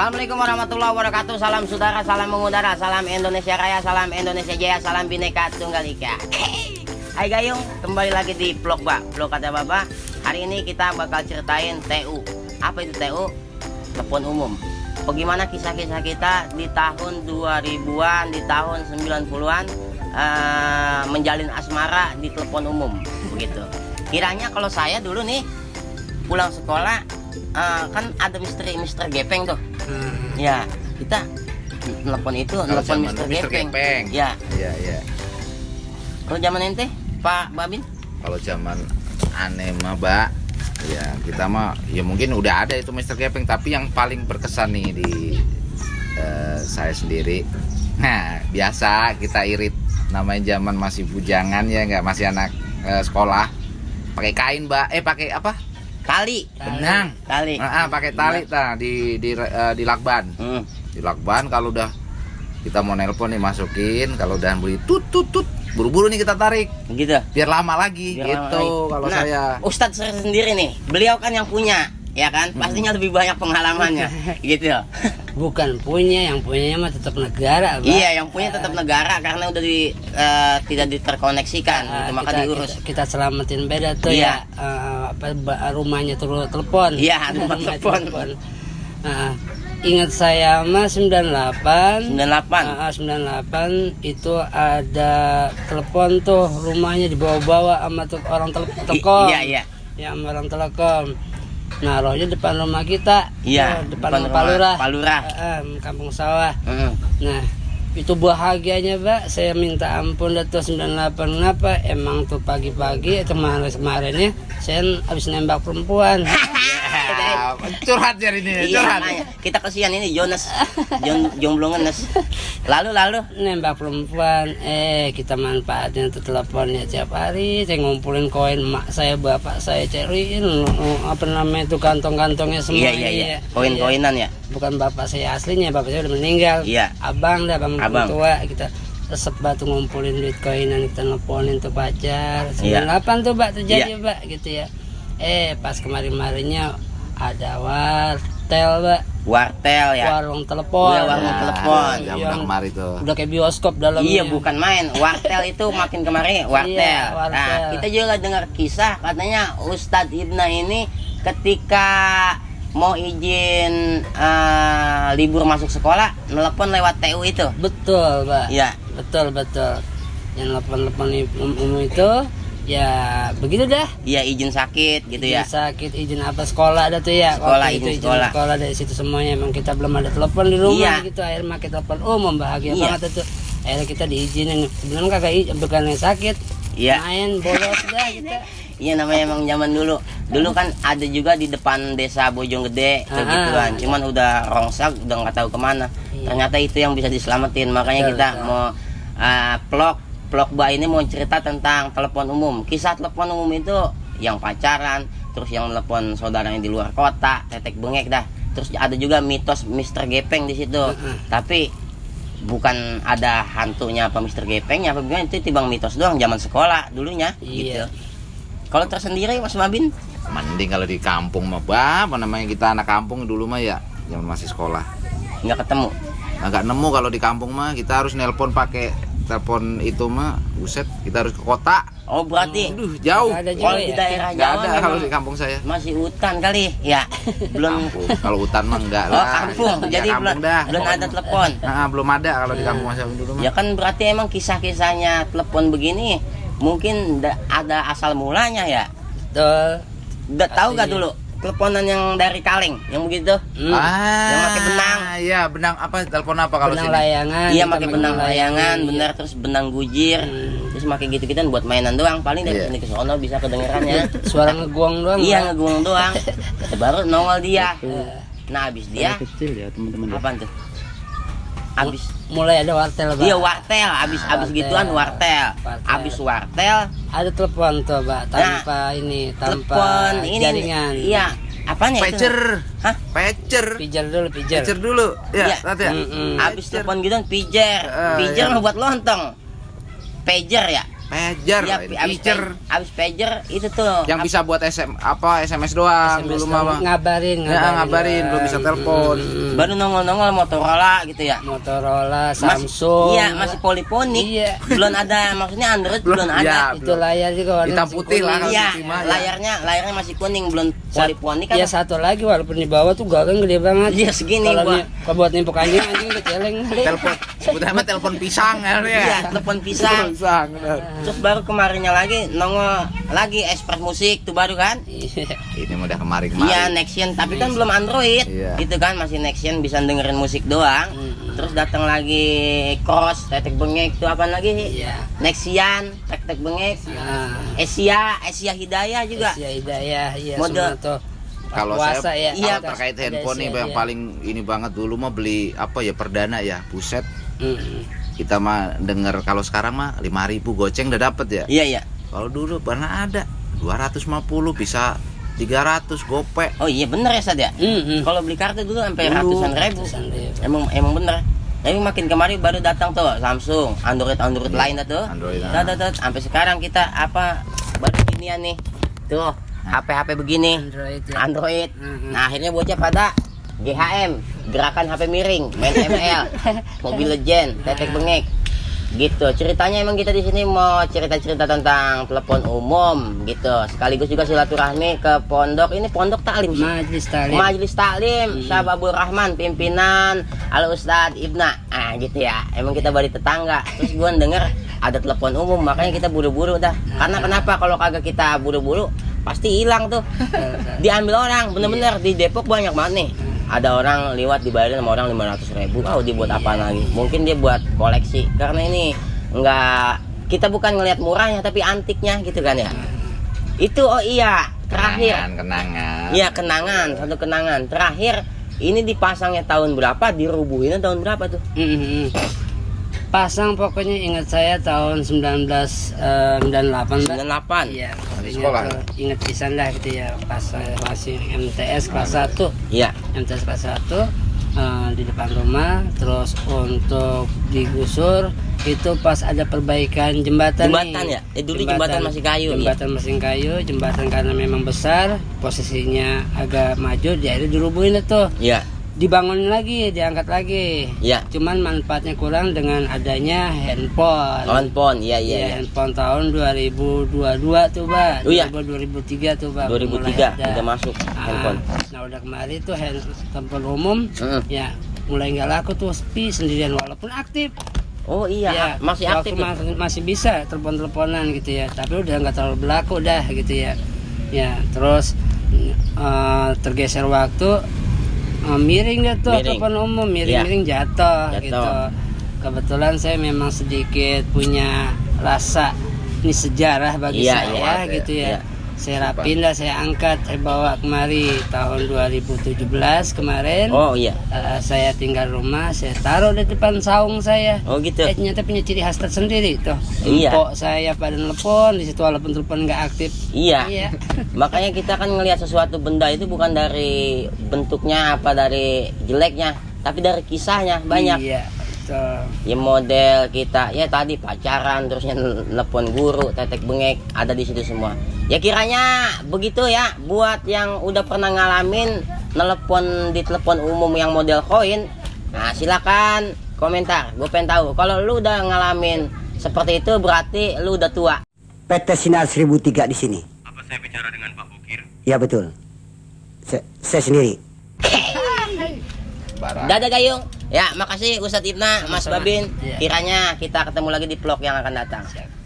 Assalamualaikum warahmatullahi wabarakatuh. Salam saudara, salam mengudara, salam Indonesia Raya, salam Indonesia Jaya, salam Bhinneka Tunggal Ika. Hai Gayung, kembali lagi di vlog vlog kata Bapak. Hari ini kita bakal ceritain TU. Apa itu TU? Telepon umum. Bagaimana kisah-kisah kita di tahun 2000-an, di tahun 90-an menjalin asmara di telepon umum, begitu. Kiranya kalau saya dulu nih pulang sekolah, kan ada Mister Gepeng tuh. Ya, kita telepon itu, telepon Mister Gepeng. Ya. Iya. Kalau zaman ente, Pak Babin? Kalau zaman aneh mah, Mbak, ya kita mah ya mungkin udah ada itu Mister Gepeng, tapi yang paling berkesan nih di saya sendiri. Nah, biasa kita irit, namanya zaman masih bujangan ya, nggak, masih anak sekolah. Pakai kain, Mbak. Pakai apa? Tali. Benang. Tali. Pakai tali di lakban. Di lakban kalau udah kita mau nelpon nih masukin, kalau udah bunyi tut buru-buru nih kita tarik. Gitu. Biar lama lagi gitu kalau saya. Ustadz sendiri nih, beliau kan yang punya, ya kan? Pastinya lebih banyak pengalamannya. Gitu. Bukan punya, yang punyanya mah tetap negara, Pak. Iya, yang punya tetap negara karena udah tidak diterkoneksikan, gitu, maka diurus. Kita selamatin beda tuh, iya. Rumahnya turun telepon. Iya, rumah telepon. Ingat saya mah 98 itu ada telepon tuh, rumahnya dibawa-bawa sama tuh orang Telkom. Iya. Ya, sama orang Telkom. Naruhnya depan rumah kita. Iya, depan Palurah. Kampung Sawah. Nah, itu bahagianya, Pak. Saya minta ampun dah tuh 98. Kenapa? Emang tuh pagi-pagi kemarinnya saya habis nembak perempuan. Curhat jadi ini, curhat. Kita kesian ini Jonas, jomblo ngenes. Lalu nembak perempuan, kita manfaatin tuh teleponnya tiap hari. Saya ngumpulin koin mak saya, bapak saya cariin apa namanya itu kantong-kantongnya semua. Iya. Koin-koinan ya. Bukan bapak saya aslinya, bapak saya udah meninggal. Iya. Abang tua kita resep batu ngumpulin duit koinan, kita nelponin tuh pacar. 98 tuh, Pak, terjadi, Pak, gitu ya. Pas kemarin-kemarinnya ada wartel, Pak. Wartel ya. Warung telepon. Iya, warung telepon. Yang kemarin itu. Udah kayak bioskop dalamnya. Iya, bukan main. Wartel itu makin kemarin wartel. Iya, wartel. Nah, kita juga dengar kisah katanya Ustadz Ibna ini ketika mau izin libur masuk sekolah nelpon lewat TU itu. Betul, Pak. Iya. Betul. Yang nelpon umum itu ya begitu dah. Iya, izin sakit gitu ya. Izin apa sekolah ada tuh ya. Izin sekolah dari situ semuanya. Emang kita belum ada telepon di rumah, iya. Gitu. Akhirnya pakai telepon umum, bahagia banget itu. Akhirnya kita diizinin. Sebenarnya kagak bukan yang sakit. Iya. Main bolos dah kita. Iya, namanya emang zaman dulu. Dulu kan ada juga di depan desa Bojonggede kayak gituan. Cuman udah rongsak, udah nggak tahu kemana. Iya. Ternyata itu yang bisa diselamatin. Makanya kita mau vlog Mbak ini mau cerita tentang telepon umum. Kisah telepon umum itu yang pacaran, terus yang telepon saudaranya di luar kota, tetek bengek dah. Terus ada juga mitos Mister Gepeng di situ. Tapi bukan ada hantunya apa Mister Gepengnya apa gimana, itu tibang mitos doang zaman sekolah dulunya. Gitu. Kalau tersendiri Mas Mabin? Mending kalau di kampung mah, apa namanya, kita anak kampung dulu mah ya, zaman masih sekolah. Nggak ketemu? Nggak nemu. Kalau di kampung mah kita harus nelpon pakai telepon itu mah, buset, kita harus ke kota. Oh, berarti jauh. Kalau di daerah nggak Jawa ada, kalau di kampung saya masih hutan kali ya. Belum kampung. Kalau hutan mah enggak lah. Oh, kampung. Jadi kampung belum ada telepon. Belum ada kalau di kampung saya dulu mah. Ya kan berarti emang kisah-kisahnya telepon begini mungkin ada asal mulanya ya. Betul. Udah tahu gak dulu teleponan yang dari kaleng yang begitu? Yang pakai benang. Iya, benang apa? Telepon apa kalau benang sini? Layangan. Iya, pakai benang layangan, bener, terus benang gujir. Terus pakai gitu-gituan buat mainan doang. Paling dari sini ke sono bisa kedengerannya. Suara ngeguang doang. Iya, ngeguang doang. Baru nongol dia. Nah, habis dia kecil ya, teman-teman. apaan tuh? Habis mulai ada wartel, Pak. Iya, wartel. Habis gituan wartel. Habis wartel ada telepon tuh, Pak, tanpa telepon ini jaringan. Iya, apanya itu? Hah? Pijar dulu. Iya. Tadi ya. Habis telepon gituan pijar. Pijar mah buat lontong. Pager ya? pager, Iya, abis pager itu tuh. yang bisa buat SMS doang SMS dulu mah. ngabarin Belum bisa telepon. Baru nongol-nongol Motorola gitu ya. Motorola, Samsung. Iya, masih poliponik. Iya. Belum ada, maksudnya Android belum ada. Itu layar juga warna Hitam putih lah kalau Iya, putih mah, ya. layarnya masih kuning, belum poliponik kan. Iya, satu lagi walaupun di bawah tuh gagang gede banget. Iya, segini Kalau buat nimpuk anjing udah celeng. Telepon, sebutnya telepon pisang ya. Iya, telepon pisang. Terus baru kemarinnya lagi nongol lagi Express Musik tuh baru kan. Iya. Ini udah kemarin. Iya, Nexian, tapi kan belum Android. Iya. Gitu kan, masih Nexian bisa dengerin musik doang. Terus datang lagi Cross, tetek bengek tuh apa lagi? Iya. Nexian, tetek bengek. Nah, Asia Hidayah juga. Asia Hidayah, iya Mode. semua tuh. Kalau Puasa saya ya. Iya, kalau terkait handphone nih Asia, yang iya. paling ini banget dulu mah beli apa ya perdana ya, buset. Mm-mm. Kita mah denger kalau sekarang mah 5.000 goceng udah dapet ya. Iya, iya. Kalau dulu pernah ada 250 bisa 300 gope. Oh iya bener ya Sad ya. Mm-mm. Kalau beli kartu dulu sampai Dulu. ratusan ribu. Emang bener. Tapi makin kemarin baru datang tuh Samsung, Android lain dah tuh. Android. Sampai sekarang kita apa baru ginian nih. Tuh, HP begini. Android ya. Android. Mhm. Nah, akhirnya bocah pada GHM, gerakan HP miring, main ML, Mobile Legend, tetek bengek. Gitu. Ceritanya emang kita di sini mau cerita-cerita tentang telepon umum gitu. Sekaligus juga silaturahmi ke pondok. Ini pondok taklim sih. Majelis Taklim Syababur Rahman, pimpinan Al Ustad Ibna. Gitu ya. Emang kita bari tetangga. Terus gue denger ada telepon umum, makanya kita buru-buru dah. Karena kenapa kalau kagak kita buru-buru pasti hilang tuh. Diambil orang, bener-bener di Depok banyak banget nih. Ada orang lewat dibayarin sama orang 500.000. Dibuat apa lagi? Mungkin dia buat koleksi. Karena ini enggak, kita bukan ngelihat murahnya tapi antiknya gitu kan ya. Itu terakhir. Kenangan. Iya, satu kenangan. Terakhir ini dipasangnya tahun berapa, dirubuhinnya tahun berapa tuh? Pasang pokoknya ingat saya tahun 1998. 98. Iya. Di sekolah. Ingat pisan dah gitu ya. Pas saya masih MTS kelas 1. Iya. MTS kelas 1 di depan rumah. Terus untuk digusur itu pas ada perbaikan jembatan Jembatan nih. ya? Dulu jembatan masih kayu. Jembatan masih kayu, jembatan karena memang besar, posisinya agak maju, di akhirnya dirubuhin itu. Iya. Dibangun lagi, diangkat lagi. Iya. Cuman manfaatnya kurang dengan adanya handphone. Handphone, iya. Handphone tahun 2022 tuh, Pak. Oh, iya. 2003 tuh, Pak. 2003 mulai ada. udah masuk handphone. Nah, udah kemarin tuh handphone umum ya mulai nggak laku tuh, sepi sendirian walaupun aktif. Oh iya, Ya, masih aktif. masih bisa telepon-teleponan gitu ya, tapi udah nggak terlalu berlaku dah gitu ya. Ya, terus tergeser waktu, miring deh tuh telepon umum, miring jatuh gitu. Kebetulan saya memang sedikit punya rasa ini sejarah bagi saya gitu ya. Saya rapin dah, saya angkat, saya bawa kemari tahun 2017 kemarin. Oh iya. Saya tinggal rumah, saya taruh di depan saung saya. Oh gitu. Ternyata punya ciri khas tersendiri tuh. Iya. Empok saya pada nelpon, di situ walaupun telepon nggak aktif. Iya. Makanya kita kan ngelihat sesuatu benda itu bukan dari bentuknya apa dari jeleknya, tapi dari kisahnya banyak. Iya. Ya model kita ya tadi pacaran, terusnya nelpon guru, tetek bengek ada di situ semua. Ya kiranya begitu ya buat yang udah pernah ngalamin nelpon di telepon umum yang model koin. Nah silakan komentar, gue pengen tahu. Kalau lu udah ngalamin seperti itu berarti lu udah tua. PT Sinar 1003 di sini. Apa saya bicara dengan Pak Bukir? Ya betul. Saya sendiri. Dadah Gayung. Ya makasih Ustadz Ibna, Mas Sama-sama. Babin. Iya. Kiranya kita ketemu lagi di vlog yang akan datang. Siap.